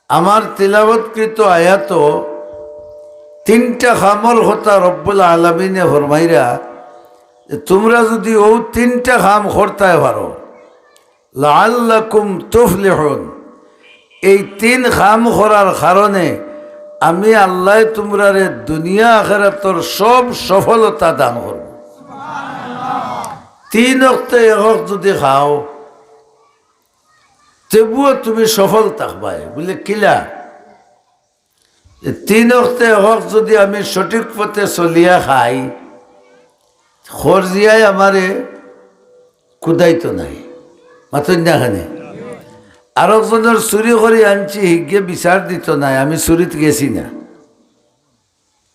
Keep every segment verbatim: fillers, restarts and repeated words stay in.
আমার তিলাওয়াতকৃত আয়াতো তিনটা কামর কথা রব্বুল আলামিনে ফরমাইরা যে তুমরা যুদি অউ তিনটা কাম করতায় পারো, লাআল্লাকুম তুফলিহুন, এই তিন কাম করার কারণে আমি আল্লায় তুমরারে দুনিয়া আখেরাতর সব সফলতা দান করমু। তিন অক্তে এক অক্ত যুদি খাও, তেবুও তুমি সফল থাকবায়। বুলে, "কিলা?" যে তিন অক্তে এক অক্ত যুদি আমি সঠিক পথে চলিয়া খাই, খরজিয়ায় আমারে কুদাইতো নায়। মাতইন না কেনে? আরকজনর চুরি করি আনছি, হিগে বিচার দিতো নায়, আমি চুরিত গেছি না।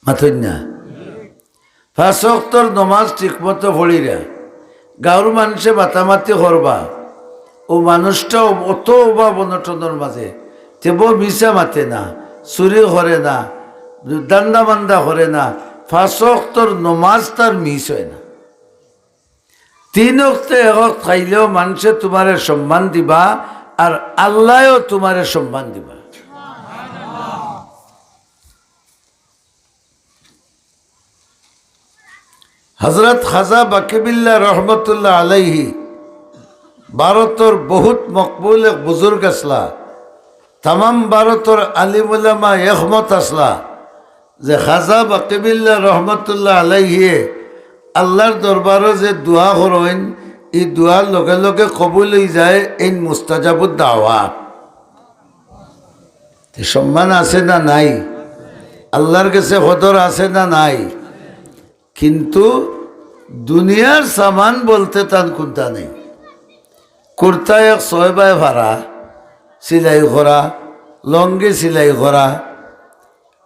মাতইন না? পাঁচ অক্তর নমাজ ঠিকমতো পড়িরা, গাঁওর মানষে মাতামাতি করবা, অউ মানুষটাও অত অভাব অনটনর মাঝে, তেবুও মিছা মাতে না, চুরি করে না, ধান্দা মান্দা করে না, পাঁচ অক্তর নমাজ তার মিস অয় না। তিন অক্তে এক অক্ত খাইলেও মানষে তুমারে সম্মান দিবা, আর আল্লায়ও তুমারে সম্মান দিবা। হযরত খাজা বাকি বিল্লাহ রহমতুল্লাহ আলাইহি ভারতর বহুত মকবুল এক বুজুর্গ আছলা, তামাম ভারতর আলিম উলামা একমত আছলা যে খাজা বাকি বিল্লাহ রহমতুল্লাহ আলাইহিয়ে আল্লার দরবারো যে দোয়া করইন, ই দোয়ার লগে লগে কবুল অইযায়, এইন মুস্তাজাবুদ দাওয়াত। তে সম্মান আছে না নাই? আল্লার গেছে কদর আছে না নাই? কিন্তু দুনিয়ার সামান বলতে তান কুন্তা নাই। কুর্তা এক ছয় বায় ফাড়া, সিলাই করা, লঙ্গি সিলাই করা,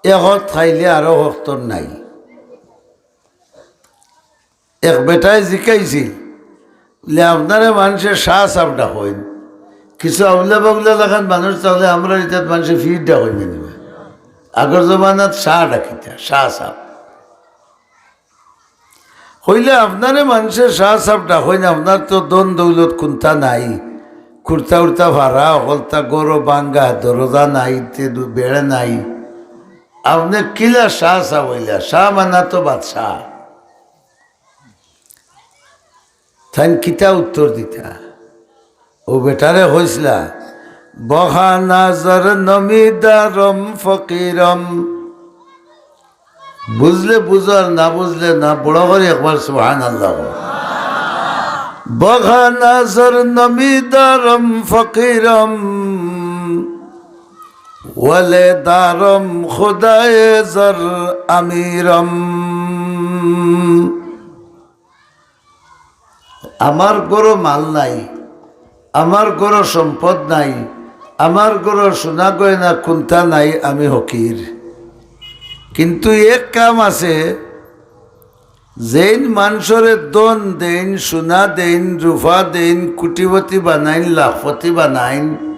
এক অক্ত খাইলে আরো অক্তর নাই। এক বেটায় জিকাইছিল, বুলে, "আপনারে মানষে শাহ সাব ডাকইন, কিছু আউলা বাউলা লাখান মানুষ, তাইলে আমরার ইতাত মানষে পীর ডাকইন নি বা?" আগর জমানাত শাহ ডাকিতা, শাহ সাব। কইলে, "আপনারে মানষে শাহ সাব ডাকইন, আপনার তো ধন দৌলত কুন্তা নাই, কুর্তা উর্তা ফাড়া, হকলতা ঘরও ভাঙ্গা, দরজা নাই, তে দু-, বেড়া নাই, আপনে কিলা শাহ সাব অইলা? শাহ মানা তো বাদশাহ।" তাইন কিতা উত্তর দিতা? অউ বেটারে কইছলা, "বখা নাজর নমিদারম ফকিরম।" বুঝলে বুঝো আর না বুঝলে না, বড় করি একবার সুবহানাল্লাহ কও। "বখা নাজর নমিদারম ফকিরম, ওয়ালে দারম খুদায়ে জর আমিরম।" আমার ঘরো মাল নাই, আমার ঘরো সম্পদ নাই, আমার ঘরো সোনা গয়না কুন্তা নাই, আমি ফকির। কিন্তু এক কাম আছে, যেইন মানষরে ধন দেইন, সোনা দেইন, রুফা দেইন, কোটিপতি বানাইন, লাখপতি বানাইন,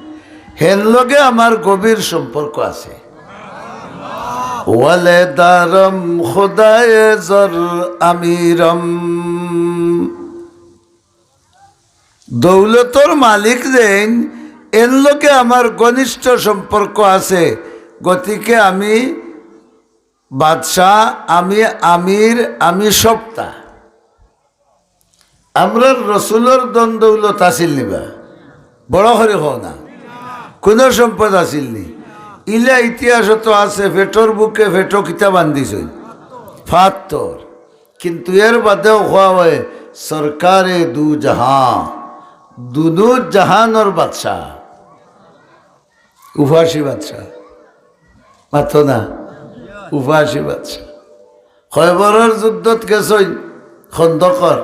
হেন লগে আমার গভীর সম্পর্ক আছে। ওয়ালে দারম খুদায়ে জর আমিরম। দৌলতর মালিক যেইন, এন লগে আমার ঘনিষ্ঠ সম্পর্ক আছে। গতিকে আমি বাদশাহ, আমি আমির, আমি সবতা। আমরার রসুলর ধন দৌলত আছিল নি বা? বড় করি কও না। কুনু সম্পদ আছিল নি? ইলা ইতিহাসো তো আছে, পেটর ভুকে পেটো কিতা বান্ধিছইন? পাত্থর। কিন্তু এর বাদেও কওয়া অয়, সরকারে দু জাহান, দুনু জাহানর বাদশাহ। উপাসী বাদশাহ। মাতো না? উপাসী বাদশাহ। খয়বরর যুদ্ধত গেছইন, খন্দকর।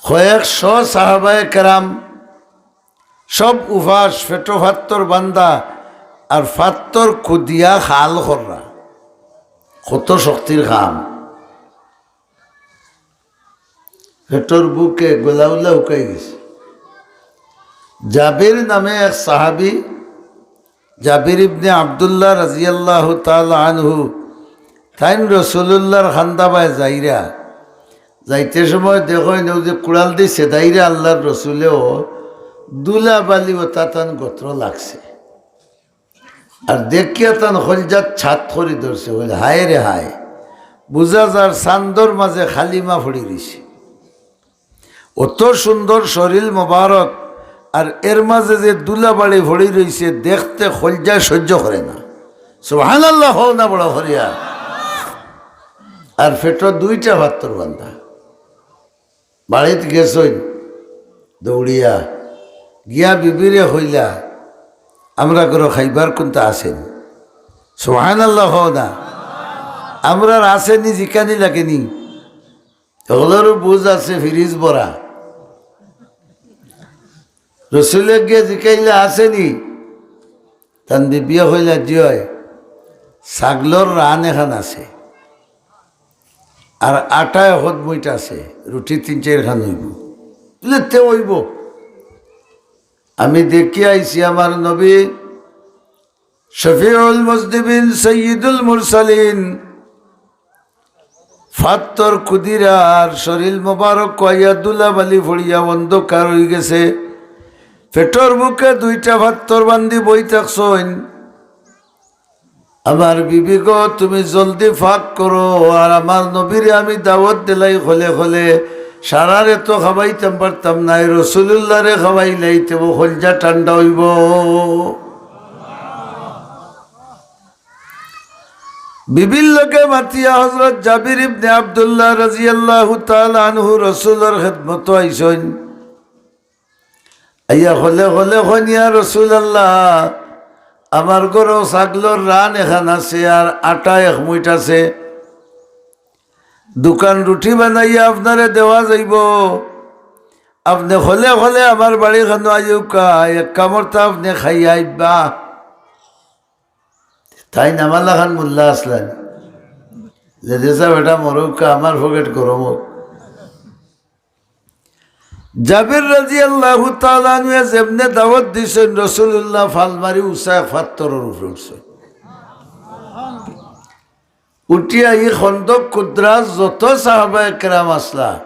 কয়েকশো সাহাবায়ে কেরাম, সব উপাস, পেটো পাত্থর বান্ধা, আর পাত্থর কুদিয়া খাল কররা। কত শক্তির কাম। পেটর ভুকে গলা উলা হুকাই গেছে। জাবির নামে এক সাহাবী, জাবির ইবনে আব্দুল্লাহ রাদিয়াল্লাহু তাআলা আনহু, তাইন রাসুলুল্লাহর খান্দাবায় যাইরা, যাইতে সময় দেখইন অউ যে কুড়ালদি ছেদাইরা আল্লাহর রসুলেও ধুলা বালি অতা তান গত্রো লাগছে। আর দেখিয়া তান কইলজাত ছাত করি ধরছে, বলে, "হায় রে হায়, বুঝা যার চান্দর মাঝে কালিমা পড়ি রইছে।" অত সুন্দর শরীল মোবারক, আর এর মাঝে যে ধুলাবালি পড়ি রইছে, দেখতে কইলজায় সহ্য করে না। সুবহানাল্লাহ কও না বড় করিয়া। আর পেটো দুইটা পাত্তর বান্ধা। বাড়িত গেছইন দৌড়িয়া, গিয়া বিবিরে কইলা, "আমরার ঘরো খাইবার কুন্তা আছে নি?" সুবহানাল্লাহ কও না। আমরার আছে নি জিকানি লাগে নি? হকলরউ বুঝ আছে, ফ্রিজ ভরা। রসুলে গিয়া জিকাইলা, "আছে নি?" তান বিবিয়ে কইলা, "জি অয়, ছাগলর রান এখান আছে, আর আটা একত মুইট আছে, রুটি তিন চাইরখান অইবো।" বলে, "তে অইবো।" আমি দেখিয়া আইছি আমার নবী শফিউল মুজনিবিন, সাইয়্যিদুল মুরসালিন, পাত্তর কুদিরার শরীল মোবারক কইয়া ধুলাবালি পড়িয়া অন্ধকার অইগেছে। পেটর ভুকে দুইটা পাত্তর বান্ধি বই থাকছইন। "আমার বিবি গো, তুমি জলদি পাক করো, আর আমার নবীরে আমি দাওয়াত দিলাই খলে খলে, সারারে তো খাবাইতাম পারতাম নায়, রসুলুল্লাহরে খাবাইলাই, তেবো কইলজা ঠান্ডা অইবো।" বিবির লগে মাতিয়া হযরত জাবির ইবনে আব্দুল্লাহ রাদিয়াল্লাহু তাআলা আনহু রসুলর খেদমতো আইছইন। আইয়া খলে খলে কইন, "ইয়া রাসুলাল্লাহ, আমার ঘরো ছাগলর রান এখান আছে আর আটা এক মুইট আছে। দুখান রুটি বানাইয়া আপনারে দেওয়া যাইবো। আপনে খলে খলে আমার বাড়িখানো আইউক্কা, এক কামড়তা আপনে খাইয়া আইবা।" তাইন আমার লাখান মোল্লা আছলা নি, যে, "দে যা বেটা মরউক্কা, আমার পকেট গরম অউক।" জাবির রাদিয়াল্লাহু তাআলা আনহুয়ে যেমনে দাওয়াত দিছইন, রাসুলুল্লাহ ফাল মারি উচা এক পাত্তরর উপরে উঠছইন। উঠিয়া ই খন্দক কুদ্রাত যত সাহাবায়ে কেরাম আছলা,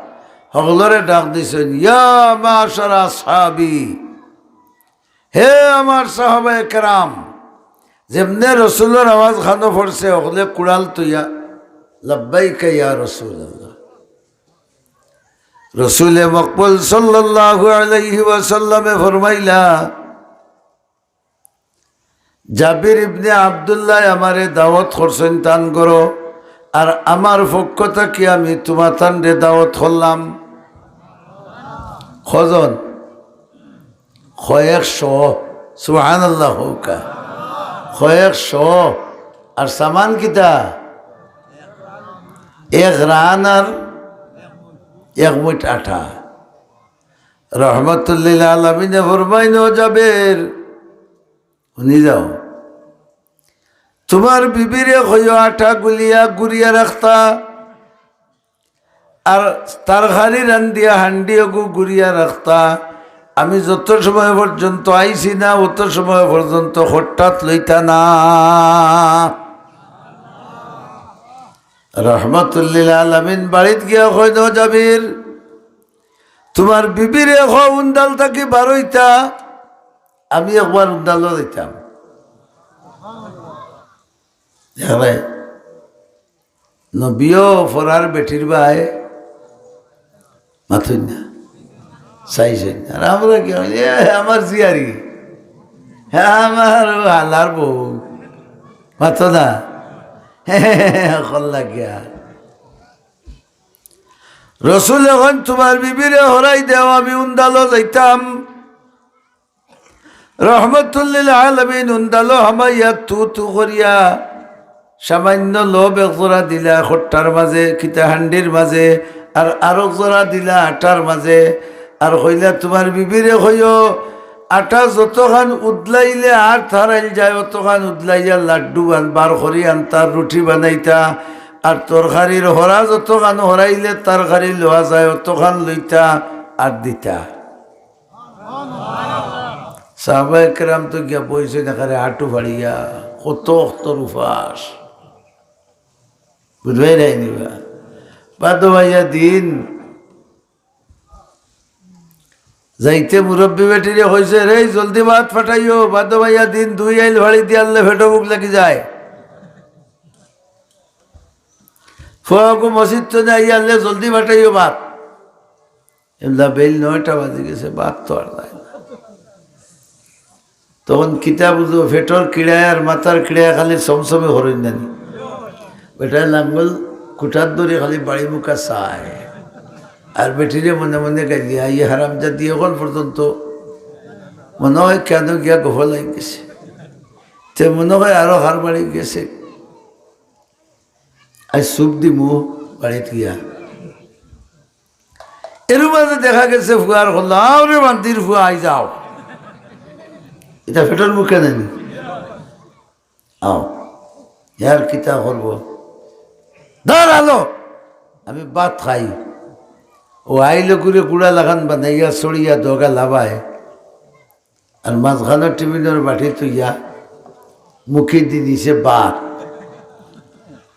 হকলরে ডাক দিছইন, "ইয়া মাশারা আসহাবি, হে আমার সাহাবায়ে কেরাম।" যেমনে রসুলর আওয়াজ খানো পড়ছে, হকলে কুড়াল তুইয়া, "লাব্বাইকা ইয়া রাসুলাল্লাহ।" রসুলে মকবুল সাল্লাল্লাহু আলাইহি ওয়াসাল্লামে ফরমাইলা, "জাবির ইবনে আব্দুল্লাহ আমারে দাওয়াত করছইন তান ঘরো, আর আমার পক্ষ থাকি আমি তুমাতানরে দাওয়াত করলাম।" কয়জন? কয়েকশো। সুবহানাল্লাহ কউক্কা। কয়েকশো। আর সামান কিতা? এক রান আর এক মুইট আটা। রহমাতুল্লিল আলামিনে ফরমাইন, "ও জাবির, হুনি যাও, তুমার বিবিরে কইও আটা গুলিয়া গুরিয়া রাখতা, আর তরকারি রান্দিয়া হান্ডি অগু গুরিয়া রাখতা। আমি যত সময় পর্যন্ত আইছি না, অত সময় পর্যন্ত খট্টাত লইতা না।" রহমাতুল্লিল আলামিন বাড়িত গিয়া কইন, "ও জাবির, তুমার বিবিরে কও উন্দাল থাকি বারইতা, আমি একবার উন্দালো যাইতাম।" দেখরায়, নবীও ফরার বেটির বায় মাতইন না, চাইছইন না। আর আমরা কি, "এ, আমার জিয়ারি, হ্যাঁ, আমার হালার বউ, মাতো না।" কল লাগিয়া। রসুলে কইন, "তুমার বিবিরে হরাই দেও, আমি উন্দালো যাইতাম।" রহমাতুল্লিল আলামিন উন্দালো হামাইয়া তু তু করিয়া সামান্য লোভ এক জোড়া দিলা খট্টার মাঝে, কিতা হান্ডির মাঝে, আর আরক জোড়া দিলা আটার মাঝে। আর কইলা, "তুমার বিবিরে কইও, আটা যতখান উদলাইলে আর থারাইল যায়, অতখান উদলাইয়া লাড্ডু বান-, বার করি আনতা, রুটি বানাইতা, আর তরকারির হরা যতখান হরাইলে তরকারি লওয়া যায়, অতখান লইতা আর দিতা।" সাহাবায়ে কেরাম তো গিয়া বইছইন একেবারে আটু ফাড়িয়া, কত অক্তর উপাস। বুঝবায় নায় নি বা? বাদো মাইয়া দিন। যাইতে মুরব্বি বেটিরে কইছে, "রে, জলদি ভাত ফাটাইও, বাদো মাইয়া দিন দুই আইল ফাড়ি দিয়ারলে পেটো ভুক লাগি যায়। ফুয়াগু মসজিদ তো নাই আইয়ারলে জলদি ফাটাইও ভাত।" এমলা বেইল নয়টা বাজি গেছে, ভাত তো আর নাই। তখন কিতা বুঝো, পেটর কিড়ায় আর মাথার কিড়ায় খালি সমসমে হরইন নানি। বেটায় লাঙ্গল কুঠার ধরি খালি বাড়ি মুখা চায়। আর বেটিরে মনে মনে গাইলিয়া, "এই হারামজাদি এখন পর্যন্ত মনে হয় কেন গিয়া গফ লাগি গেছে। তে মনে হয় আরো হার বাড়ি গেছে। আজ সুপ দিমু বাড়িত গিয়া।" এর মাঝে দেখা গেছে ফুয়ার কইলো, "আও রে বান্দির ফুয়া, আই যাও।" ইটা পেটর মুখে নানি। আও, ইয়ার কিতা করবো? "ধর আলো, আমি ভাত খাই।" ও আইলো করে গুড়া লাখান বানাইয়া সরিয়া দগা লাবায়। আর মাঝখানো টিফিনর বাটি থইয়া মুখে দি দিছে ভাত।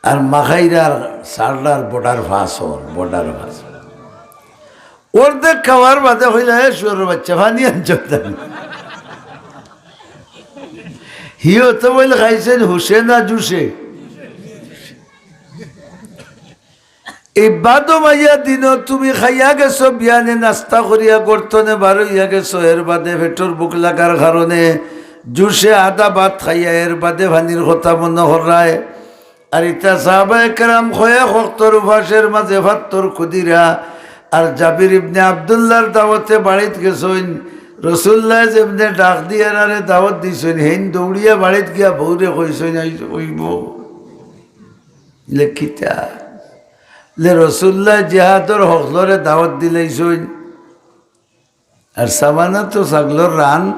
আর মাখাইরা আর সারলার বর্ডার ফাঁস ওর, বর্ডার ফাঁস। অর্ধেক খাওয়ার বাদে কইলা, "এ শুয়োরর বাচ্চা, পানি আনছো না?" হিও তো বইল খাইছেন হুশে না জুশে। এই বাদো মাইয়া দিনো তুমি খাইয়া গেছো, বিয়ানে নাস্তা করিয়া গর্তনে বার অইয়া গেছো, এর বাদে পেটর ভুক লাগার কারণে জুশে আধা ভাত খাইয়া এর বাদে পানির কথা মনো কররায়। আর ইতা সাহাবায়ে কেরাম কয়েক ওয়াক্তর উপাসের মাঝে ফাত্তর খুদিরা। আর জাবির ইবনে আব্দুল্লাহর দাওয়াতে বাড়িত গেছইন, রসুল্লায় যেমনে ডাক দিয়া এরারে দাওয়াত দিছইন, হেইন দৌড়িয়া বাড়িত গিয়া বউরে কইছইন, "আই অইবো।" লে কিতা? লে রসুল্লায় জিহাদর হকলরে দাওয়াত দিলাইছইন। আর সামানা তো ছাগলর রান,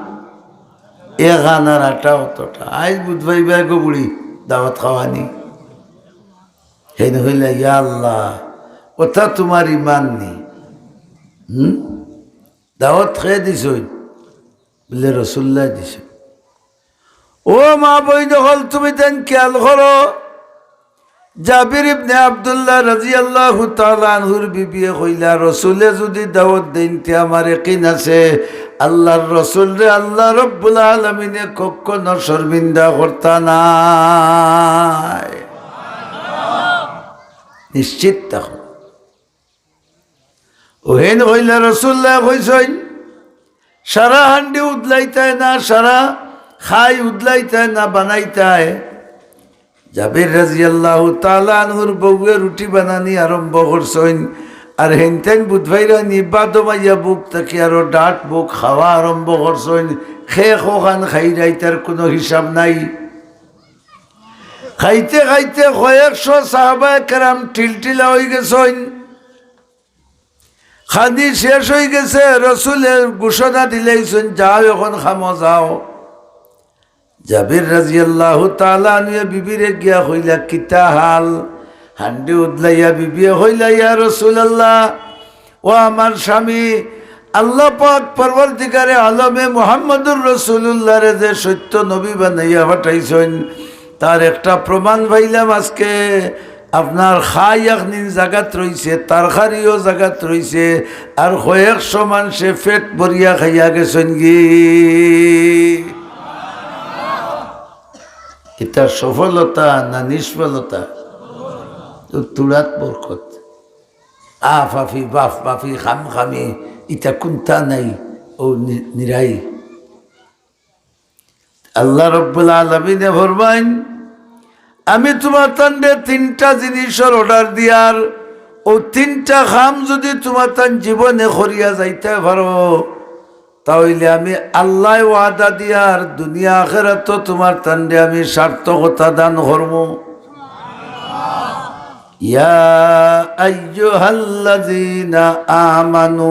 এ খান আর আটা অতটা। আইজ বুধবাই ভাই গো বুড়ি দাওয়াত খাওয়ানি। হেইন কইলা, "ইয়া আল্লাহ, ওটা তোমার ইমান নি?" হুম? দাওয়াত কে দিছইন? বলে, "রসুল্লায় দিছইন।" ও মা বইন অকল, তুমি তাইন খেয়াল করো, জাবির ইবনে আব্দুল্লাহ রাদিয়াল্লাহু তাআলা আনহুর বিবিয়ে কইলা, "রসুলে যুদি দাওয়াত দেইন, তে আমার একিন আছে, আল্লাহর রসুলরে আল্লাহ রব্বুল আলামিনে কখনো শর্মিন্দা করতা নায়।" নিশ্চিত থাকো। ওহেন কইলা রসুল্লায় কইছইন, সারা হান্ডি উদলাইতায় না, সারা খাই উদলাইতায় না, বানাইতায়। জাবির রাদিয়াল্লাহু তাআলা আনহুর বউয়ে রুটি বানানি আরম্ভ করছইন, আর হেইন তাইন বুধবাইরা নি বাদো মাইয়া বুক থাকি আরো ডাট বুক খাওয়া আরম্ভ করছইন। খে খোখান খাইরাইতার কোনো হিসাব নাই। খাইতে খাইতে কয়েকশো সাহাবায়ে কেরাম টিলটিলা অই গেছইন। খানি শেষ অই গেছে, রসুলে ঘোষণা দিলাইছইন, "যাও, এখন খামো যাও।" জাবির রাদিয়াল্লাহু তাআলা আনহুয়ে বিবিরে গিয়া কইলা, "কিতা হাল?" হান্ডি উদলাইয়া বিবিয়ে কইলা, "ইয়া রাসূলুল্লাহ, ও আমার স্বামী, আল্লাহ পাক পরওয়ারদিগারে আলমে মুহাম্মদুর রাসূলুল্লাহরে যে সত্য নবী বানাইয়া পাঠাইছইন, তার একটা প্রমাণ পাইলাম আজকে। আপনার খাই একনিন জাগাত রইছে, তরকারিও জাগাত রইছে, আর কয়েকশো মানষে পেট ভরিয়া খাইয়া গেছইন গি।" ইটা সফলতা না নিষ্ফলতা? তো তুড়াত বরকত। আ ফাফি, বাফ বাফি, খাম খামি, ইটা কুন্তা নাই, ও নি-, নিরাই। আল্লাহ রব্বুল আলামিনে ফরমাইন, "আমি তুমার তানরে তিনটা জিনিসর order দিয়ার, ও তিনটা কাম যুদি তুমার তান জীবনে করিয়া যাইতায় পারো, তা অইলে আমি আল্লায় ওয়াদা দিয়ার দুনিয়া আখেরাতো তুমার তানরে আমি সার্থকতা দান করমু।" ইয়া আইয়ুহাল্লাযীনা আমানু,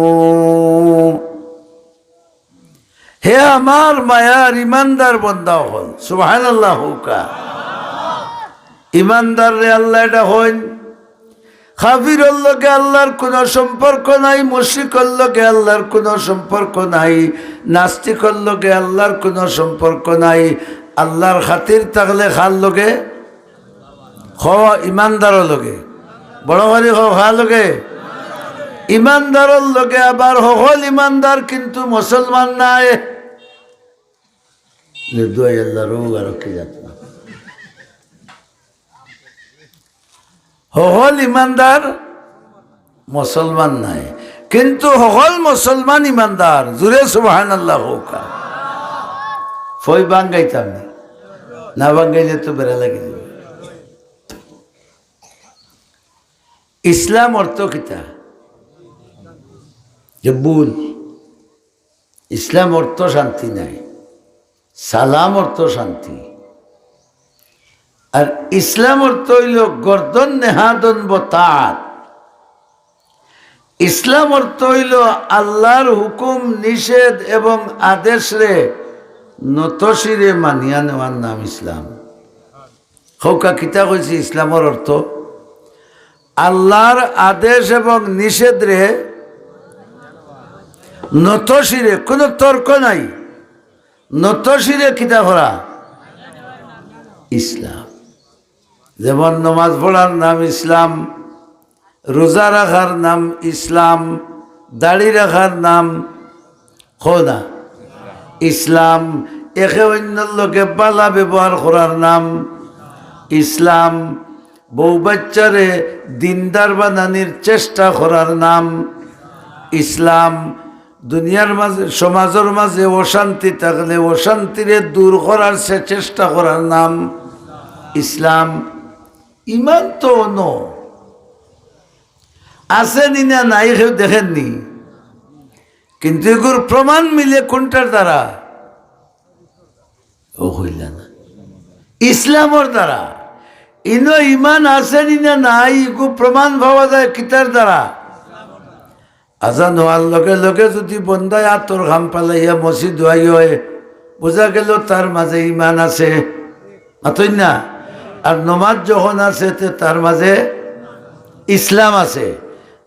হে আমার মায়ার ইমানদার বান্দা অকল, সুবহানাল্লাহ কউক্কা। ইমানদাররে আল্লায় ডাকইন। কাফিরর লগে আল্লাহর কুনু সম্পর্ক নাই, মুশরিকর লগে আল্লাহর কুনু সম্পর্ক নাই, নাস্তিকর লগে আল্লাহর কুনু সম্পর্ক নাই। আল্লাহর খাতির থাকলে কার লগে? কও, ইমানদারর লগে। বড় করি কও, কার লগে? ইমানদারর লগে আবার হকল ইমানদার কিন্তু মুসলমান নায়। নির্দয় আল্লাহর রোগ আর কি জাত না। হকল ইমানদার মুসলমান নায়, কিন্তু হকল মুসলমান ইমানদার। জুরে সুবহানাল্লাহ কউক্কা। ফই ভাঙ্গাইতাম না, না ভাঙ্গাইলে তো বেড়া লাগি যাইবো। ইসলাম অর্থ কিতা? যে ভুল, ইসলাম অর্থ শান্তি নায়, সালাম অর্থ শান্তি। আর ইসলাম অর্থ অইলো গর্দন নেহাদন বতাত। ইসলাম অর্থ অইলো আল্লাহর হুকুম, নিষেধ এবং আদেশরে নতশিরে মানিয়া নেওয়ার নাম ইসলাম। কউক্কা, কিতা কইছি ইসলামর অর্থ? আল্লাহর আদেশ এবং নিষেধরে নতশিরে, কোনো তর্ক নাই, নতশিরে কিতা করা? ইসলাম। যেমন নমাজ পড়ার নাম ইসলাম, রোজা রাখার নাম ইসলাম, দাড়ি রাখার নাম, কও না, ইসলাম। একে অইন্যর লগে ভালা ব্যবহার করার নাম ইসলাম। বউ বাইচ্চারে দিনদার বানানির চেষ্টা করার নাম ইসলাম। দুনিয়ার মাঝে, সমাজর মাঝে অশান্তি থাকলে অশান্তিরে দূর করার সে চেষ্টা করার নাম ইসলাম। ইমান তো অনো আছে নি না নাই কেউ দেখের নি, কিন্তু এগুর প্রমাণ মিলে কোনটার দ্বারা? ও কইলা না, ইসলামর দ্বারা। ইনো ইমান আছে নি না নাই, এগু প্রমাণ পাওয়া যায় কিতার দ্বারা? আজান হওয়ার লগে লগে যদি বন্দায় আতর ঘাম ফালাইয়া মসজিদ আই অয়, বুঝা গেল তার মাঝে ইমান আছে। মাতইন না? আর নমাজ যখন আছে, তে তার মাঝে ইসলাম আছে।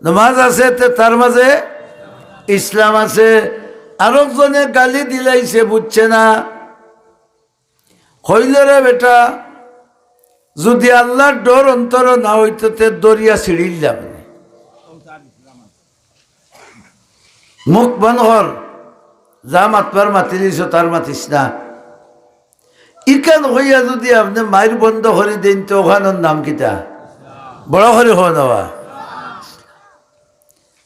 নমাজ আছে, তে তার মাঝে ইসলাম আছে। আরক জনে গালি দিলাইছে, বুঝছে না। কইল, "রে বেটা, যদি আল্লাহর ডর অন্তরো না অইতো, তে দরিয়া ছিড়িলাম নে।" মুখ বন্ধ কর, যা মাতবার মাতিলিছো, তার মাতিস না। ইখান কইয়া যদি আপনে মাইর বন্ধ করি দেইন, তে অখানর নাম কিতা? বড় করি কও না বা।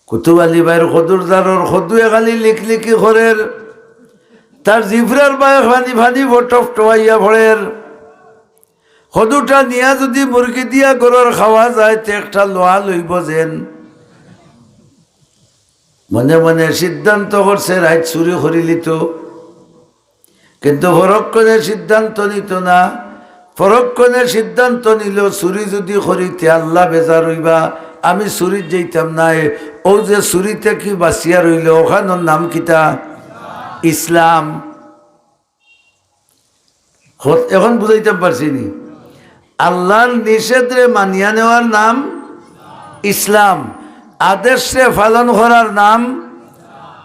কুতুব আলী ভাইর কদুর জারর কদুয়ে খালি লিকলিকি করের, তার জিফরার বায় ফানি ফানি ফটফটওয়াইয়া পড়ের। কদুটা নিয়া যদি মুরগি দিয়া ঘরর খাওয়া যায়, তে একটা লোয়া লইবো যেন। মনে মনে সিদ্ধান্ত করছে রাইত চুরি করিলিতো, কিন্তু পরক্ষণে সিদ্ধান্ত নিতো না। পরক্ষণে সিদ্ধান্ত নিলো, চুরি যদি করি, তে আল্লাহ বেজার অইবা, আমি চুরিত যাইতাম নায়। অউ যে চুরি থাকি বাচিয়া রইলো, অখানর নাম কিতা? ইসলাম। হত-, এখন বুঝাইতাম পারছি নি? আল্লাহর নিষেধরে মানিয়া নেওয়ার নাম ইসলাম, আদেশরে পালন করার নাম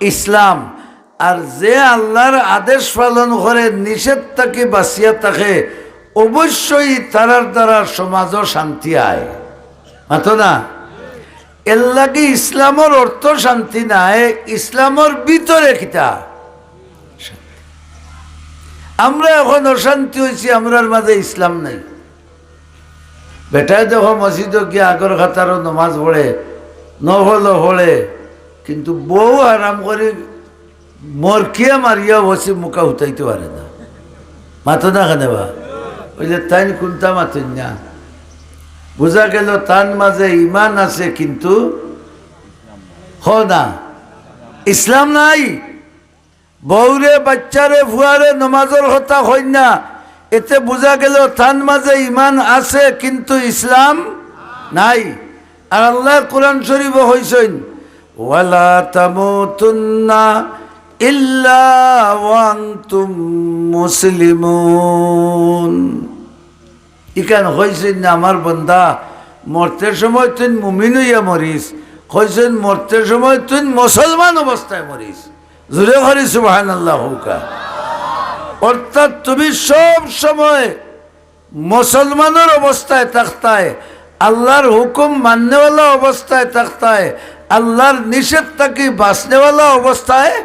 ইসলাম। আর যে আল্লাহর আদেশ পালন করে, নিষেধ থাকি বাচিয়া থাকে, অবশ্যই তারার দ্বারা সমাজো শান্তি আয়। মাতো না? এর লাগি ইসলামর অর্থ শান্তি নায়, ইসলামর ভিতরে কিতা? আমরা এখন অশান্তি অইছি, আমরার মাঝে ইসলাম নাই। বেটায় দেখো মসজিদো গিয়া আগর কাতারো নমাজ পড়ে, নফলও পড়ে, কিন্তু বউ হারাম করি মরকিয়া মারিয়া বসি মুখা উঠাইতে পারে না। মাতো না কেনে বা? অইলে তাইন কুনতা মাতইন না? বুঝা গেল তান মাঝে ইমান আছে, কিন্তু হ না, ইসলাম নাই। বউরে, বাইচ্চারে, ফুয়ারে নমাজর কথা কইন না, এতে বুঝা গেল তান মাঝে ইমান আছে কিন্তু ইসলাম নাই। আর আল্লায় কোরআন শরীফো কইছইন, "ওয়ালা তামুতুন্না ইল্লা ওয়া আনতুম মুসলিমুন।" ইখান কইছইন না, "আমার বন্দা, মরতে সময় তুই মুমিন অইয়া মরিস", কইছইন, "মরতে সময় তুই মুসলমান অবস্থায় মরিস।" জুরে করি সুবহানাল্লাহ কউক্কা। অর্থাৎ তুমি সব সময় মুসলমানর অবস্থায় থাকতায়, আল্লাহর হুকুম মাননেওয়ালা অবস্থায় থাকতায়, আল্লাহর নিষেধ থাকি বাঁচনেওয়ালা অবস্থায়।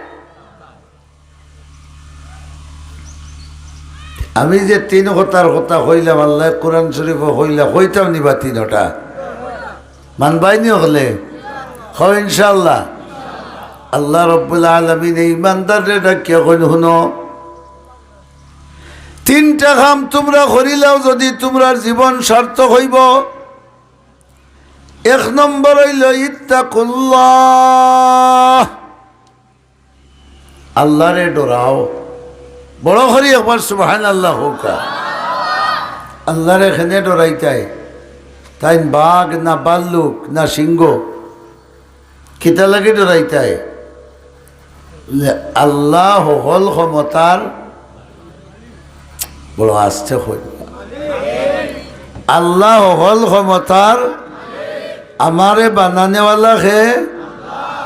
আমি যে তিন কথার কথা কইলাম, আল্লায় কোরআন শরীফো কইলা, কইতাম নি বা তিনটা? মানবায়নি অকলে? কও ইনশাআল্লাহ। আল্লাহ রব্বুল আলামিনে ইমানদাররে ডাকিয়া কইন, হুনো, তিনটা কাম তুমরা করিলাও যুদি তুমরার জীবন সার্থক অইবো। এক নম্বর অইলো ইত্তাকুল্লাহ, আল্লাহরে ডরাও। বড় করি একবার সুবহানাল্লাহ কউক্কা। আল্লাহরে কেনে ডরাইতায়? তাইন বাঘ না ভাল্লুক না সিংহ? কিতা লাগি ডরাইতায়? আল্লাহ হকল ক্ষমতার, বড় আস্তে কই, আল্লাহ হকল ক্ষমতার। আমারে বানানেওয়ালা কে?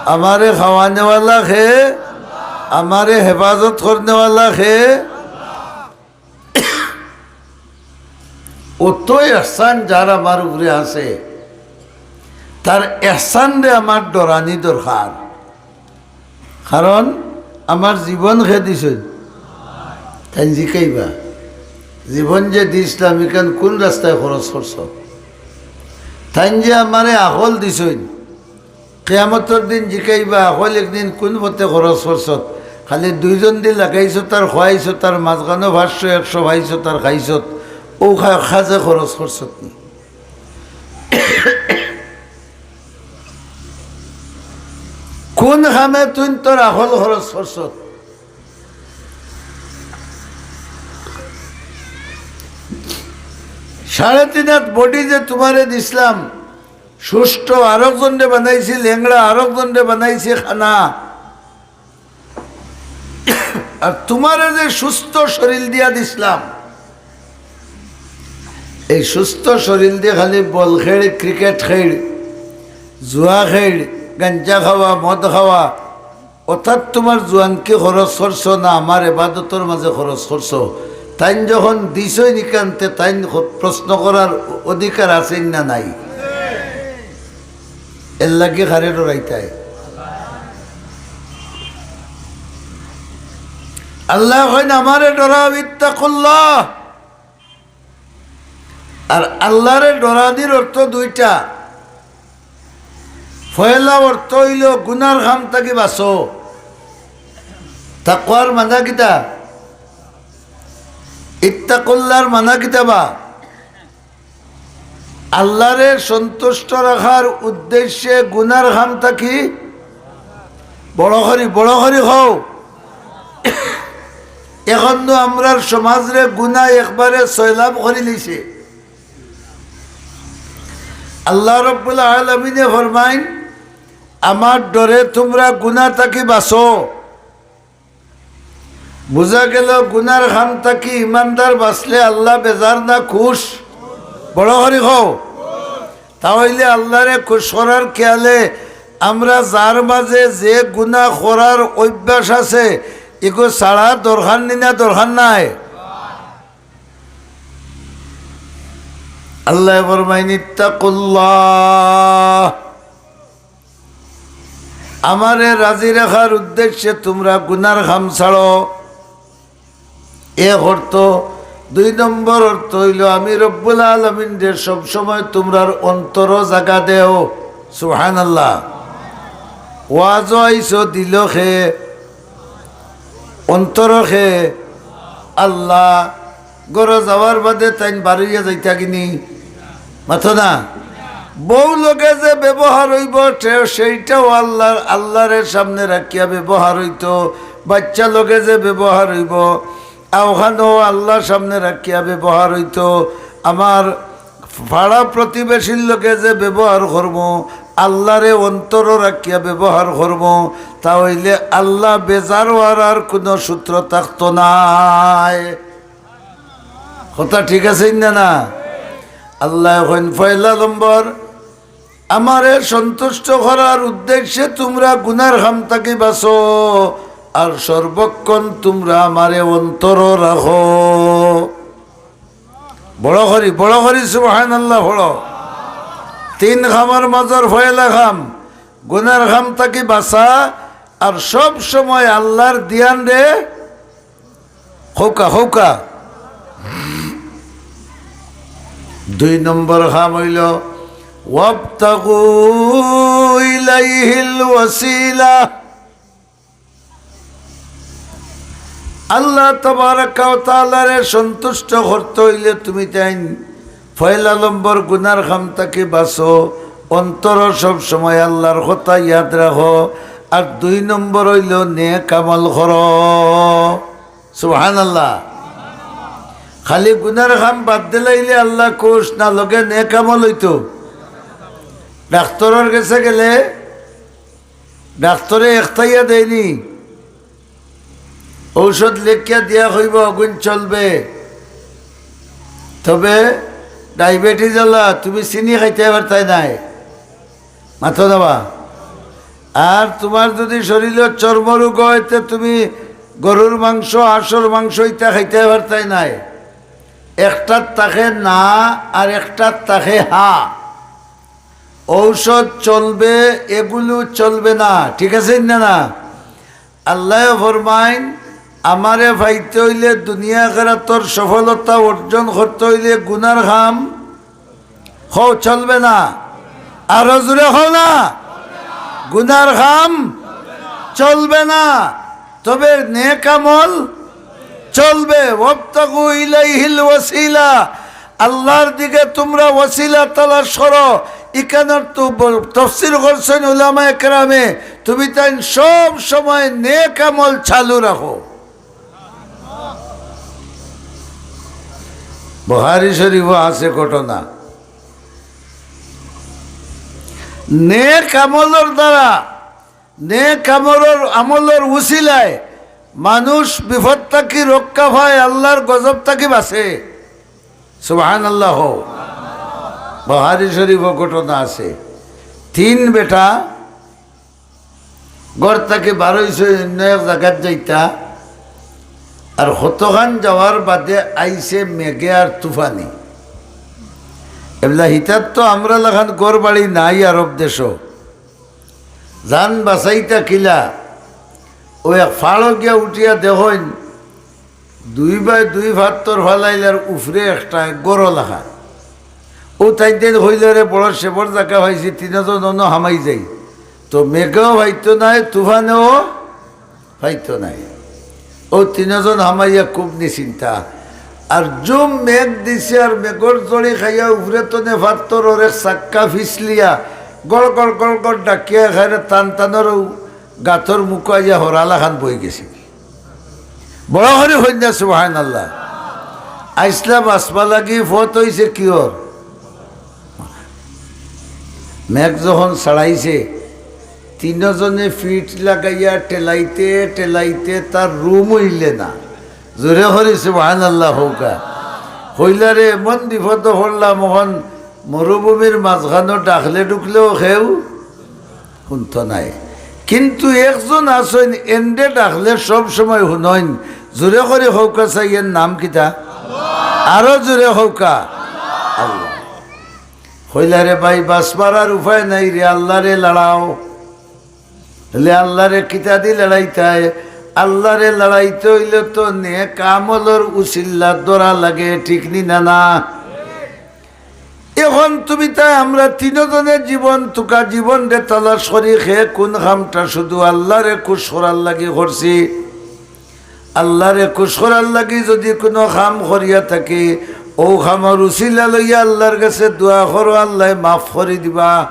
আমারে খাওয়ানেওয়ালা কে? আমারে হেফাজত করনেওয়ালা কে? অত এহসান যার আমার উপরে আছে, তার এহসানরে আমার ডরানি দরকার। কারণ আমার জীবন কে দিছইন, তাইন জিকাইবা, জীবন যে দিছলাম, ইখান কুন রাস্তায় খরচ করছো? তাইন যে আমারে আকল দিছইন, কিয়ামতর দিন জিকাইবা, আকল একদিন কুন পথে খরচ করছত? খালি দুইজন দি লাগাইছত আর খোয়াইছত, আর মাঝখানো পাঁচশো একশো পাইছত আর খাইছত, অউ খা-, কাজে খরচ করছত নি? কুন কামে তুইন তোর আকল খরচ করছত? সাড়ে তিন হাত body যে তুমারে দিছলাম, সুষ্ঠু আরক জনরে বানাইছি লেংড়া, আরক জনরে বানাইছি কানা। আর তুমারে যে সুস্থ শরীল দিয়া দিছলাম, এই সুস্থ শরীল দি খালি বল খেড়, cricket খেড়, জুয়া খেড়, গাঞ্জা খাওয়া, মদ খাওয়া, অর্থাৎ তুমার জুয়ানকি খরচ করছো না আমার এবাদতর মাঝে খরচ করছো? তাইন যখন দিছইন ইখানতে, তাইন খ-, প্রশ্ন করার অধিকার আছে না নাই? এর লাগি কারে ডরাইতায়? আল্লায় কইন, "আমারে ডরাও, ইত্তাকুল্লাহ।" আর আল্লারে ডরানির অর্থ দুইটা। পয়লা অর্থ অইলো গুনার কাম থাকি বাঁচো। তাকওয়ার মানা কিতা? ইত্তাকুল্লাহর মানা কিতা বা? আল্লারে সন্তুষ্ট রাখার উদ্দেশ্যে গুনার কাম থাকি বড় করি, বড় করি কও। এখন তো আমরার সমাজরে গুনায় একবারে সয়লাব করি লইছে। আল্লাহ রব্বুল আলামিনে ফরমাইন, "আমার ডরে তুমরা গুনা থাকি বাঁচো।" বুঝা গেল, গুনার কাম থাকি ইমানদার বাঁচলে আল্লাহ বেজার না খুশ? বড় করি কও। তা অইলে আল্লারে খুশ করার খেয়ালে আমরা যার মাঝে যে গুনা করার অভ্যাস আছে, ইগু ছাড়া দরকার নি না দরকার নাই? আল্লায় ফরমাইন, "ইত্তাকুল্লাহ।" আমারে রাজি রাখার উদ্দেশ্যে তুমরা গুনার কাম ছাড়ো। এক অর্থ। দুই নম্বর অর্থ অইলো, আমি রব্বুল আলামিনরে সবসময় তুমরার অন্তরো জাগা দেও। সুবহানাল্লাহ। ওয়াজো আইছো, দিলো কে? অন্তরো কে? আল্লাহ। ঘরো যাওয়ার বাদে তাইন বারইয়া যাইতা গিনি? মাতো না? বউ লগে যে ব্যবহার অইবো, সে-, সেইটাও আল্লাহর, আল্লাহরে সামনে রাখিয়া ব্যবহার অইতো। বাচ্চা লগে যে ব্যবহার অইবো, অখানও আল্লাহর সামনে রাখিয়া ব্যবহার অইতো। আমার পাড়া প্রতিবেশীর লগে যে ব্যবহার করমু, আল্লাহরে অন্তরো রাখিয়া ব্যবহার করমু, তা অইলে আল্লাহ বেজার অওয়ার আর কুনু সূত্র থাকতো নায়। কথা ঠিক আছে না, না? আল্লায় কইন, পয়লা নম্বর, আমারে সন্তুষ্ট করার উদ্দেশ্যে তুমরা গুনার কাম থাকি বাঁচো, আর সর্বক্ষণ তুমরা আমারে অন্তরো রাখো। বড় করি, বড় করি সুবহানাল্লাহ পড়ো। তিন কামর মাজর পয়লা কাম, গুনার কাম থাকি বাঁচা, আর সব সময় আল্লার ধিয়ান রে, কউক্কা, কউক্কা। দুই নম্বর কাম অইলো, "ওয়াবতাগু ইলাইহিল ওয়াসিলা।" আল্লাহ তাবারাকা ওয়া তাআলারে সন্তুষ্ট করতে অইলে তুমি তাইন পয়লা নম্বর গুনার কাম থাকি বাঁচো, অন্তরো সব সময় আল্লার কথা ইয়াদ রাখো। আর দুই নম্বর অইলো নেক আমল করো। সুবহানাল্লাহ। খালি গুনার কাম বাদ দিলাইলে আল্লা খুশ না, লগে নেক আমল অইতো। ডাক্তরর গেছে গেলে ডাক্তরে একটাইয়া দেয়নি, ঔষধ লেখিয়া দিয়া কইবো, "অগুন চলবে, তবে ডায়াবেটিস আলা, তুমি চিনি খাইতায় পারতায় নায়।" মাতো না বা? আর তুমার যুদি শরীরো চর্মরোগ অয়, তে তুমি গরুর মাংস, হাঁসর মাংস ইতা খাইতায় পারতায় নায়। একটাত থাকে না, আর একটাত থাকে হা। ঔষধ চলবে, এগুলো চলবে না, ঠিক আছে না? না, আল্লায় ফরমাইন, আমারে পাইতে অইলে, দুনিয়া আখেরাতর সফলতা অর্জন করতে অইলে গুনার কাম, কও, চলবে না। আরো জোরে কও না, গুনার কাম চলবে না, তবে নেক আমল চলবে। "ওয়াবতাগু ইলাইহিল ওয়াসিলা।" আল্লার দিকে তুমরা ওয়াসিলা তালাশ করো। ইখানর তো ব-, তফসির করছইন উলামায়ে কেরামে, তুমি তাইন সব সময় নেক আমল চালু রাখো। বুখারী শরীফো আছে ঘটনা। নেক আমলর দ্বারা, নেক আমলর, আমলর উসিলায় মানুষ বিপদ থাকি রক্ষা পায়, আল্লার গজব থাকি বাঁচে। সুবহানাল্লাহ। বুখারী শরীফো ঘটনা আছে। তিন বেটা ঘর থাকি বারইছে অইন্য এক জাগাত যাইতা, আর কতখান যাওয়ার বাদে আইছে মেঘে আর তুফানে। এবলা হিতাত তো আমরার লাখান ঘর বাড়ি নাই আরব দেশো। জান বাঁচাইতা কিলা, অউ এক ফাড়ো গিয়া উঠিয়া দেখইন, দুই বায় দুই ফাত্তর ফালাইলার, উফরে একটা ঘরো লাখান। অউ তাইন তাইন কইলা, "রে, বড় সেফর জাগা পাইছি, তিনোজন অনো হামাই যাই।" তো মেঘেও পাইতো নায়, তুফানেও পাইতো নায়। অউ তিনোজন হামাইয়া খুব নিশ্চিন্তা। আর জুম মেঘ দিছে, আর মেঘর জড়ি খাইয়া উফরে তনে ফাত্তরর এক চাক্কা ফিসলিয়া গড় গড় গড় গড় ডাকিয়া খাইরে টান টানর অউ গাতর মুখো আইয়া হরা লাখান বই গেছে। বড় করি কইন না সুবহানাল্লাহ। আইছলা বাঁচবার লাগি, ফত অইছে কিওর? মেঘ যখন ছাড়াইছে, তিনোজনে ফিট লাগাইয়া ঠেলাইতে ঠেলাইতে তার রুম অইলে না। জোরে করি সুবহানাল্লাহ কউক্কা। কইলা, "রে, এমন বিপদো পড়লাম, অখন মরুভূমির মাঝখানো ডাকলে ডুকলেও কেউ হুনতো নায়।" কিন্তু একজন আছইন, এনরে ডাকলে সব সময় হুনইন। জোরে করি কউক্কা চাই, এর নাম কিতা? আরো জোরে কউক্কা। আল্লাহ। কইলা, "রে ভাই, বাঁচবার আর উপায় নাই রে, আল্লারে লড়াও।" বলে, "আল্লারে কিতাদি লড়াইতায়?" আল্লারে লড়াইতে অইলে তো নেক আমলর উসিল্লা ধরা লাগে, ঠিক নি না? না, এখন তুমি তাই আমরা তিনোজনে জীবন তুকা জীবনরে তালাশ করি, কে কুন কামটা শুধু আল্লারে খুশ করার লাগি করছি। আল্লারে খুশ করার লাগি যুদি কুনু কাম করিয়া থাকি, অউ কামর উসিলা লইয়া আল্লার গেছে দোয়া করো, আল্লায় মাফ করি দিবা,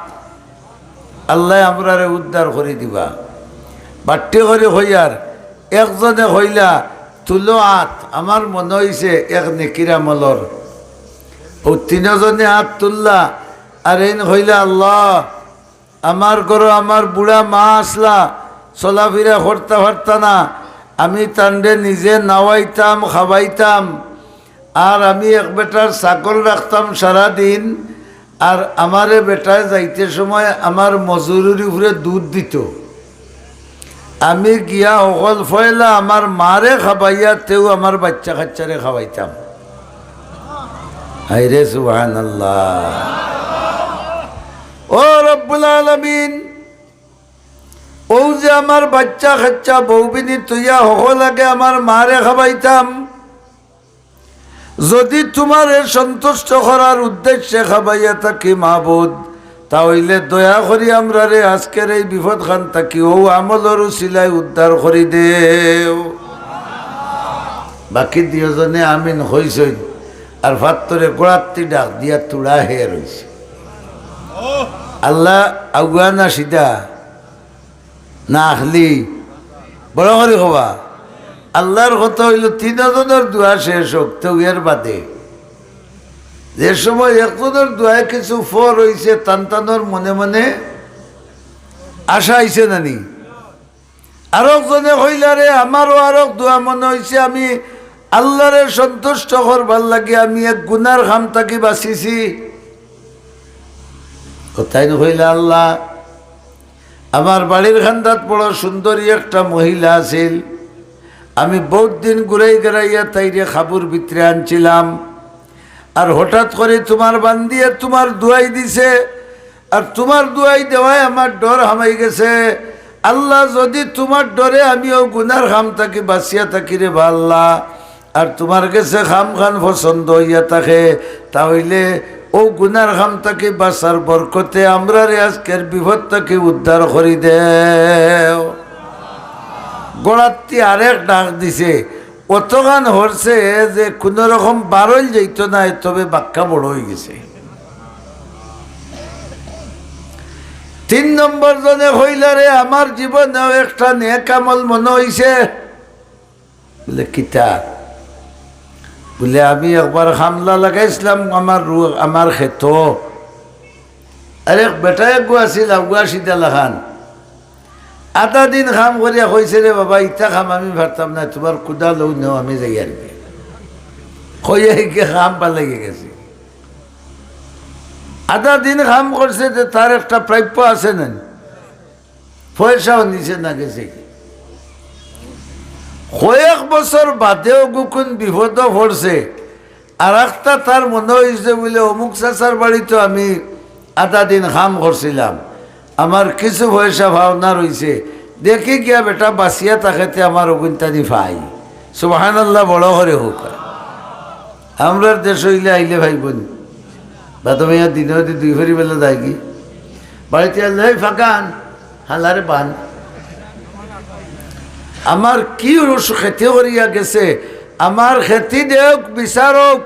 আল্লায় আমরারে উদ্ধার করি দিবা। বাট্টি করি কইয়ার, একজনে কইলা, "তুলো আত, আমার মনো অইছে এক নেকির আমলর।" অউ তিনোজনে আত তুললা, আর এইন কইলা, "আল্লাহ, আমার ঘরো আমার বুড়া মা আছলা, চলাফিরা করতা পারতা না, আমি তানরে নিজে নাওয়াইতাম, খাবাইতাম, আর আমি এক বেটার ছাগল রাখতাম সারা দিন, আর আমারে বেটায় যাইতে সময় আমার মজুরির উপরে দুধ দিতো। আমি গিয়া হকল পয়লা আমার মারে খাবাইয়া তেউ আমার বাইচ্চা-কাইচ্চারে খাবাইতাম।" হায়রে সুবহানাল্লাহ। ও রব্বুল আলামিন, অউ যে আমার বাইচ্চা-কাইচ্চা বউবিনি থইয়া হকল আগে আমার মারে খাবাইতাম, যুদি তুমারে সন্তুষ্ট করার উদ্দেশ্যে খাবাইয়া থাকি মাবুদ, তা অইলে দয়া করি আমরারে আজকের এই বিপদখান থাকি অউ আমলর উছিলায় উদ্ধার করি দেও। বাকি দুইওজনে আমিন কইছইন, আর ফাত্তরে গোড়াত্তি ডাক দিয়া তুড়া হে রইছে। আল্লাহ আগুয়া না সিধা? না আখলি? বড় করি কবা। আল্লাহর কথা অইলো তিনওজনর দোয়া শেষ অউক, তেউ এর বাদে যে সময় একজনর দোয়ায় কিছু ফর অইছে, তান তানর মনে মনে আশা আইছে না নি? আরক জনে কইলা, "রে, আমারও আরক দোয়া মনে অইছে, আমি আল্লাহরে সন্তুষ্ট করবার লাগি আমি এক গুনার কাম থাকি বাঁচিছি।" কথাইন কইলা, "আল্লাহ, আমার বাড়ির কান্দাত বড় সুন্দরী একটা মহিলা আছিল, আমি বউত দিন ঘুরাই গেড়াইয়া তাইরে কাবুর ভিতরে আনছিলাম, আর হঠাৎ করি তুমার বান্দিয়ে তুমার দোয়াই দিছে, আর তুমার দোয়াই দেওয়ায় আমার ডর হামাই গেছে। আল্লাহ, যুদি তুমার ডরে আমি অউ গুনার কাম থাকি বাঁচিয়া থাকি রে বা আল্লাহ, আর তুমার গেছে কামখান পছন্দ অইয়া থাকে, তা অইলে অউ গুনার কাম থাকি বাঁচার বরকতে আমরারে আজকের বিপদ থাকি উদ্ধার করি দেও।" গোড়াত্তি আরেক ডাক দিছে, অতখান হরছে যে কুনু রকম বারইল যাইতো নায়, তবে বাক্কা বড় অইগেছে। তিন নম্বর জনে কইলা, "রে, আমার জীবনেও একটা নেক আমল মনে অইছে।" বলে, "কিতা?" বলে, "আমি একবার কামলা লাগাইছলাম আমার রু-, আমার খেতো। আর এক বেটা এগু আছিল, আগুয়া সিধা লাখান। আধা দিন কাম করিয়া কইছে, 'রে বাবা, ইতা কাম আমি পারতাম না, তুমার কুদা লউ নেও, আমি যাইয়ার গি।' কইয়া হিগে কাম পালাইয়া গেছে। আধা দিন কাম করছে যে তার একটা প্রাপ্য আছে না, পয়সাও নিছে না, গেছে গি। কয়েক বছর বাদেও গুকুন বিপদো পড়ছে, আর একটা তার মনে অইছে বলে, 'অমুক চাচার বাড়িত আমি আধা দিন কাম করছিলাম, আমার কিছু পয়সা পাওনা রইছে, দেখি গিয়া বেটা বাঁচিয়া থাকেতে আমার অগুইনতানি পাই।'" সুবহানাল্লাহ, বড় করি কউক্কা। আমরার দেশো ইলা আইলে পাইবো নি? বাদে মাইয়া দিনে অদি দুই ফেরি বেলা যায়গি। বাড়িত আইলে, "এই ফাকান, হালারে বান। আমার কি রস খেতে করিয়া গেছে, আমার খেতি দেউক, বিচারউক,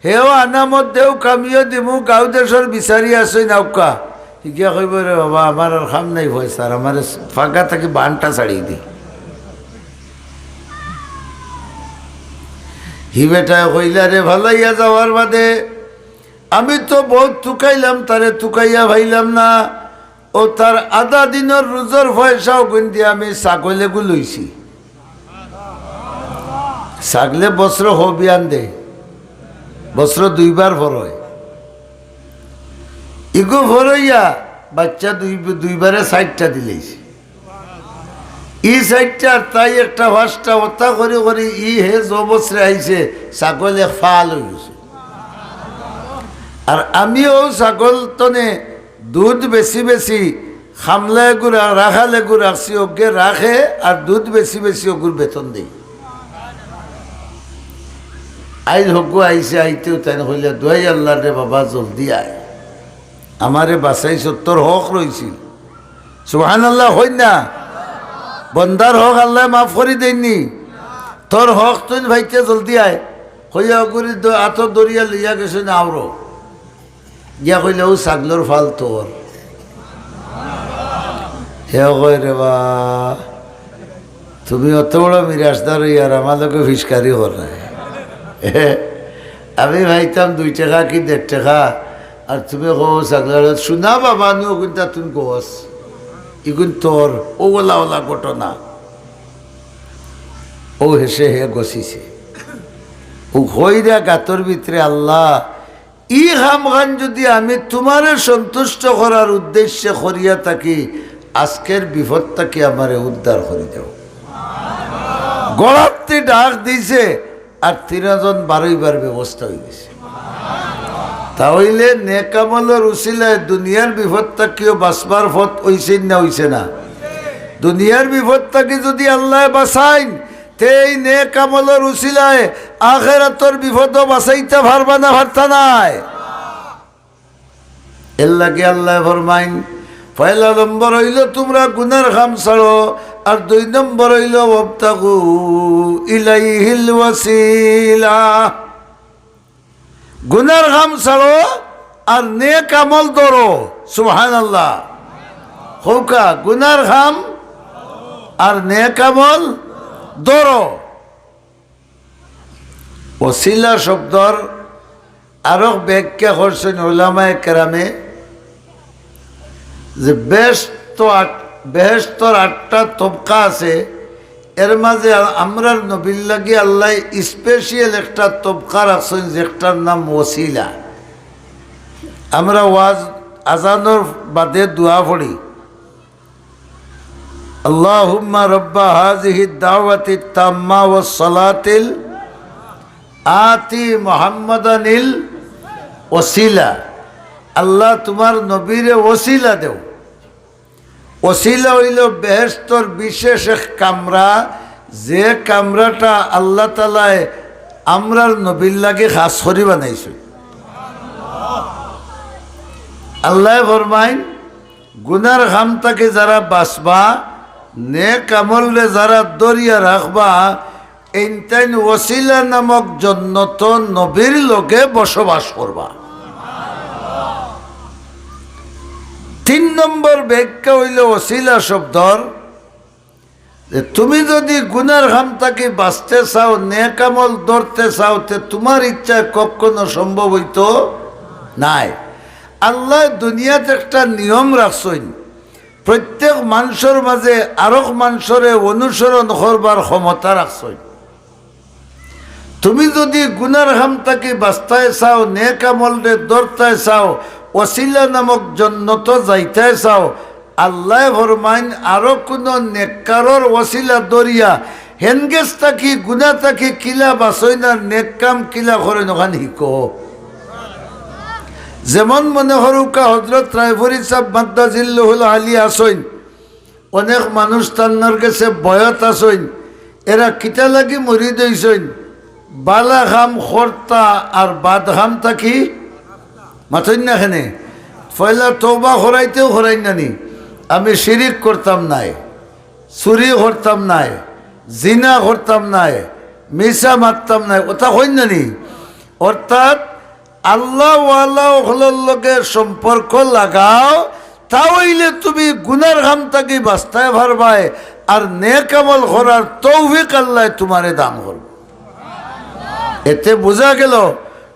হেও আনামত দেউক, আমিও দিমু, গাঁও দেশর বিচারি আছইন আউক্কা।" হিগিয়া কইবো, "রে বাবা, আমার আর কাম নাই পয়সার, আমারে ফাঁকা থাকি বানটা ছাড়ি দি।" হি বেটায় কইলা, "রে, ফালাইয়া যাওয়ার বাদে আমি তো বউত তুকাইলাম, তারে তুকাইয়া পাইলাম না। অউ তার আধা দিনর রুজর পয়সা অগুইন দিয়া আমি ছাগল এগু লইছি।" ছাগলে বছরো হবিয়ান দে, বছরো দুইবার ফরয়। ইগু ফরইয়া বাইচ্চা দুই, দুইবারে চাইরটা দিলাইছে। ই চাইরটা আর তাই একটা পাঁচটা, অতা করি করি ই হে যে বছরে আইছে, ছাগল এক ফাল অইগেছে। আর আমি অউ ছাগল তনে দুধ বেশি বেশি কামলা এগু রা-, রাখাল এগু রাখছি, অগুয়ে রাখে আর দুধ বেশি বেশি অগুর বেতন দেই। আইজ হগু আইছে, আইতেউ তাইন কইলা, "দোয়াই আল্লাহর রে বাবা, জলদি আয়, আমারে বাঁচাইছ, তোর হক রইছিল।" সুবহানাল্লাহ কইন না? বন্দার হক আল্লায় মাফ করি দেইন নি? "তোর হক তুইন পাইতে জলদি আয়।" কইয়া অগুরে দ-, আতো ধরিয়া লইয়া গেছইন আওরো। গিয়া কইলা, "অউ ছাগলর ফাল তোর।" হে কয়, "রে বা, তুমি অত বড় মিরাসদার অইয়ার আমার লগে ফিসকারি কররায়। আমি পাইতাম দুই টেকা কি দেড় টেকা, আর তুমি কও ছাগলর ফাল।" "সোনা বাবা নু, অগুইনতা তুইন গছ, ইগুইন তোর।" অউ অলা অলা ঘটনা। অউ হেষে হে গছিছে। অউ কইরা গাতর ভিতরে আল্লাহ ই কামখান যুদি আমি তুমারে সন্তুষ্ট করার উদ্দেশ্যে করিয়া থাকি, আজকের বিপদ থাকি আমারে উদ্ধার করি দেও। গোড়াত্তি ডাক দিছে, আর তিনজন বারইবার ব্যবস্থা অইগেছে। তা অইলে নেক আমলর উছিলায় দুনিয়ার বিপদ থাকিও বাঁচবার পথ অইছে না অইছে না? দুনিয়ার বিপদ থাকি যুদি আল্লায় বাঁচাইন, তে এই নেক আমলর উসিলায় আখেরাতর বিপদও বাঁচাইতা পারবা না, পারতা নায়। এর লাগি আল্লায় ফরমাইন, পয়লা নম্বর অইলো তুমরা গুনার কাম ছাড়ো, আর দুই নম্বর অইলো ওয়াবতাগু ইলাইহিল ওয়াসিলা। গুনার কাম ছাড়ো আর নেক আমল ধরো। সুবহানাল্লাহ। কউক্কা, গুনার কাম আর নেক আমল ধরো। ওসিলা শব্দর আরক ব্যাখ্যা করছইন উলামায়ে কেরামে যে বেহেশত আট-, বেহেশতর আটটা তবকা আছে, এর মাঝে আ-, আমরার নবীর লাগি আল্লায় special একটা তবকা রাখছইন, যেটার নাম ওসিলা। আমরা ওয়াজ, আজানর বাদে দোয়া পড়ি, আল্লাহুম্মা রাব্বা হাযিহিদ দাওয়াতিত তাম্মা ওয়াস সালাতিল আতি মুহাম্মাদানিল ওসিলা। আল্লাহ, তুমার নবীরে ওসিলা দেও। ওসিলা অইলো বেহেশতর বিশেষ এক কামরা, যে কামরাটা আল্লাহ তাআলায় আমরার নবীর লাগি খাস করি বানাইছইন। আল্লায় ফরমাইন, গুনার কাম থাকি যারা বাঁচবা, নেক আমলরে যারা ধরিয়া রাখবা, এইনতাইন ওসিলা নামক জন্নতো নবীর লগে বসবাস করবা। তিন নম্বর ব্যাখ্যা অইলো ওসিলা শব্দর যে তুমি যুদি গুনার কাম থাকি বাঁচতে চাও, নেক আমল ধরতে চাও, তে তুমার ইচ্ছায় কখনো সম্ভব অইতো নায়। আল্লায় দুনিয়াত একটা নিয়ম রাখছইন, প্রত্যেক মানষর মাঝে আরক মানষরে অনুসরণ করবার ক্ষমতা রাখছইন। তুমি যুদি গুনার কাম থাকি বাঁচতায় চাও, নেক আমলরে ধরতায় চাও, ওসিলা নামক জন্নতো যাইতায় চাও, আল্লায় ফরমাইন, আরো কুনু নেককারর ওসিলা ধরিয়া হেনগেছ থাকি, গুনা থাকি কিলা বাঁচইন আর নেক কাম কিলা করইন, অখান হিকো। যেমন মনে করউক্কা হজরত রায়পুরি সাব মাদ্দা জিল্লুহুল আলী আছইন, অনেক মানুষ তান্নার গেছে বয়ত আছইন, এরা কিতা লাগি মুরিদ অইছইন? বালা কাম করতা আর বাদ কাম থাকি মাতইন না কেনে? পয়লা তওবা করাইতেউ করাইন না নি, আমি শিরিক করতাম নায়, চুরি করতাম নায়, জিনা করতাম নায়, মিছা মাততাম নায়, অতা কইন না নি? অর্থাৎ আল্লাহওয়ালা অকলর লগে সম্পর্ক লাগাও, তা অইলে তুমি গুনার কাম থাকি বাঁচতায় পারবায়, আর নেক আমল করার তৌফিক আল্লায় তুমারে দান করবো। এতে বুঝা গেল,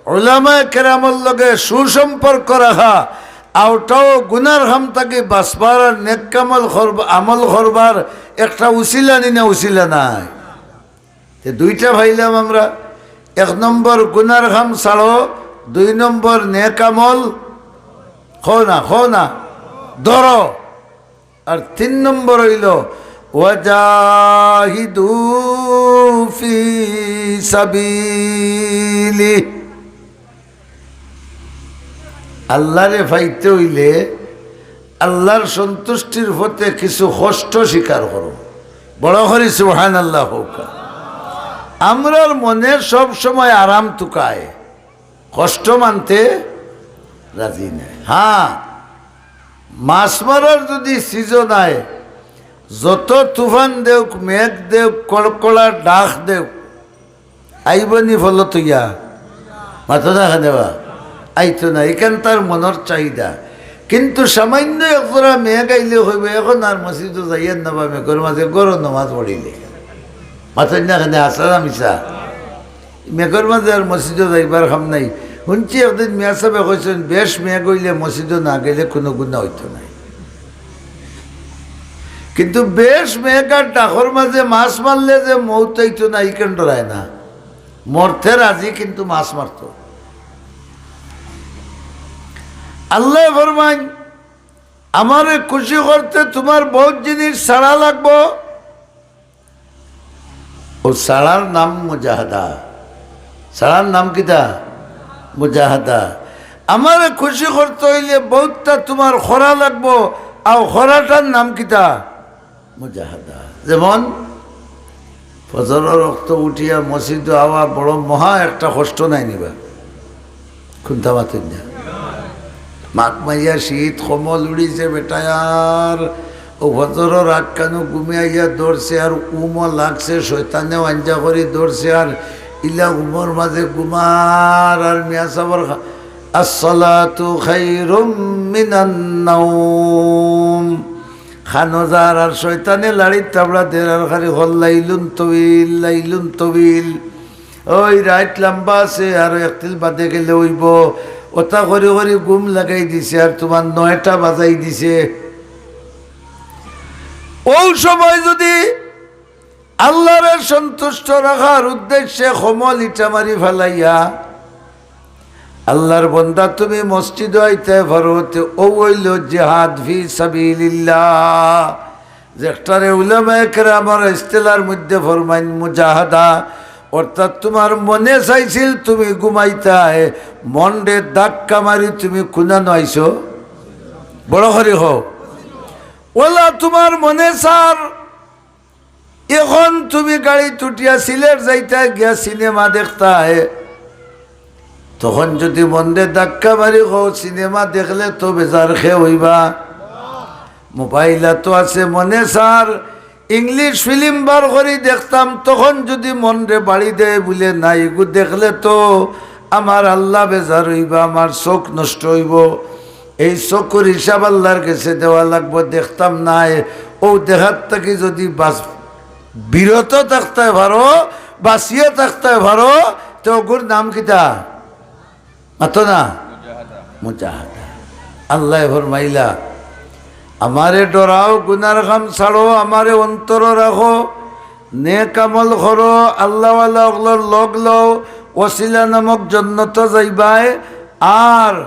উলামায়ে কেরামর লগে সুসম্পর্ক রাখা, অউটাও গুনার কাম থাকি বাঁচবার আর নেক আমল করব-, আমল করবার একটা উসিলা নি না, উসিলা নায়? তে দুইটা পাইলাম আমরা, এক নম্বর গুনার কাম ছাড়ো, দুই নম্বর নেক আমল, কও না, কও না, ধরো। আর তিন নম্বর অইলো, "ওয়াজাহিদু ফি সাবিলি।" আল্লারে পাইতে অইলে আল্লার সন্তুষ্টির পথে কিছু কষ্ট স্বীকার করো। বড় করি সুবহানাল্লাহ কউক্কা। আমরার মনে সব সময় আরাম তুকায়, কষ্ট মানতে রাজি নায়। হ্যাঁ, মাছ মারার যুদি season আয়, যত তুফান দেউক, মেঘ দেউক, কড়কড়া ডাক দেউক, আইবো নি ফলত অইয়া? মাতো না কেনে বা? আইতো না, ইখান তার মনর চাহিদা। কিন্তু সামান্য এক জোড়া মেঘ আইলে কইবো, "এখন আর মসজিদো যাইয়ার না বা, মেঘর মাঝে ঘরো নমাজ পড়িলে।" মাতইন না কেনে, হাছা না মিছা? মেঘর মাঝে আর মসজিদো যাইবার কাম নাই। হুনছি একদিন মিয়া সাবে কইছইন, "বেশ মেঘ অইলে মসজিদো না গেলে কুনু গুনা অইতো নায়।" কিন্তু বেশ মেঘ আর ডাকর মাঝে মাছ মারলে যে মউত অইতো না, ইখান ডরায় না। মরতে রাজি, কিন্তু মাছ মারতো। আল্লায় ফরমাইন, "আমারে খুশি করতে তুমার বউত জিনিস ছাড়া লাগবো।" অউ ছাড়ার নাম মুজাহাদা। ছাড়ার নাম কিতা? মুজাহাদা। আমারে খুশি করতে অইলে বউততা তুমার করা লাগবো, আর করাটার নাম কিতা? মুজাহাদা। যেমন ফজরর অক্ত উঠিয়া মসজিদো আওয়া বড় মহা একটা কষ্ট নায় নি বা? কুনতা মাতইন না? মাঘ মাইয়া শীত, কমল উড়িছে বেটায়, আর অউ ফজরর আগখানো ঘুমে আইয়া ধরছে, আর উমও লাগছে, শয়তানেও আঞ্জা করি ধরছে, আর ইলা ঘুমর মাঝে ঘুমার, আর মিয়া সাবর খা-, "আসসালাতু খাইরুম মিনান নাওম।" খানো যার আর শয়তানে লাড়ির তাবড়া দের আর খালি কর, "লাইলুন তবিল, লাইলুন তবিল।" ওই রাইত লাম্বা আছে, আরো একতিল বাদে গেলে অইবো। অতা করি করি ঘুম লাগাই দিছে, আর তুমার নয়টা বাজাই দিছে। অউ সময় যুদি আল্লারে সন্তুষ্ট রাখার উদ্দেশ্যে কমল ইটা মারি ফালাইয়া আল্লার বন্দা তুমি মসজিদো আইতায় পারো, তে অউ অইলো জিহাদ ফি সাবিলিল্লাহ। যেটারে উলামায়ে কেরামর ইস্তিলার মধ্যে ফরমাইন মুজাহাদা, অর্থাৎ তুমার মনে চাইছিল তুমি ঘুমাইতায়, মনরে ধাক্কা মারি তুমি কুনানো আইছো? বড় করি কও। অলা তুমার মনে চার অখন তুমি গাড়িত উঠিয়া সিলেট যাইতায় গিয়া সিনেমা দেখতায়, তখন যুদি মনরে ধাক্কা মারি কও, সিনেমা দেখলে তো বেজার কে অইবা। মোবাইলাতো আছে, মনে চার ইংলিশ ফিল্ম বার করি দেখতাম, তখন যুদি মনরে বাড়ি দেয় বুলে, "না, ইগু দেখলে তো আমার আল্লা বেজার অইবা, আমার চউখ নষ্ট অইবো।" এই চকুর হিসাব আল্লার গেছে দেওয়া লাগবো, দেখতাম নায়। অউ দেখার থাকি যুদি বাস-, বিরত থাকতায় পারো, বাঁচিয়া থাকতায় পারো, তে অগুর নাম কিতা? মাতো না? মুজাহাদা। আল্লায় ফরমাইলা, "আমারে ডরাও, গুনার কাম ছাড়ো, আমারে অন্তরো রাখো, নেক আমল করো, আল্লাওয়ালা অকলর লগ লও, ওসিলা নামক জন্নতো যাইবায়।" আর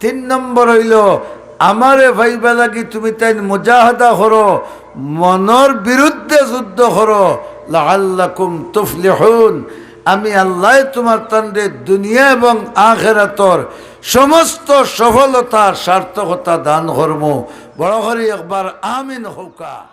তিন নম্বর অইলো, আমারে পাইবার লাগি তুমি তাইন মুজাহাদা করো, মনর বিরুদ্ধে যুদ্ধ করো, লাআল্লাকুম তুফলিহুন। আমি আল্লায় তুমার তানরে দুনিয়া এবং আখেরাতর সমস্ত সফলতা, সার্থকতা দান করমু। বড় করি একবার আমিন কউক্কা।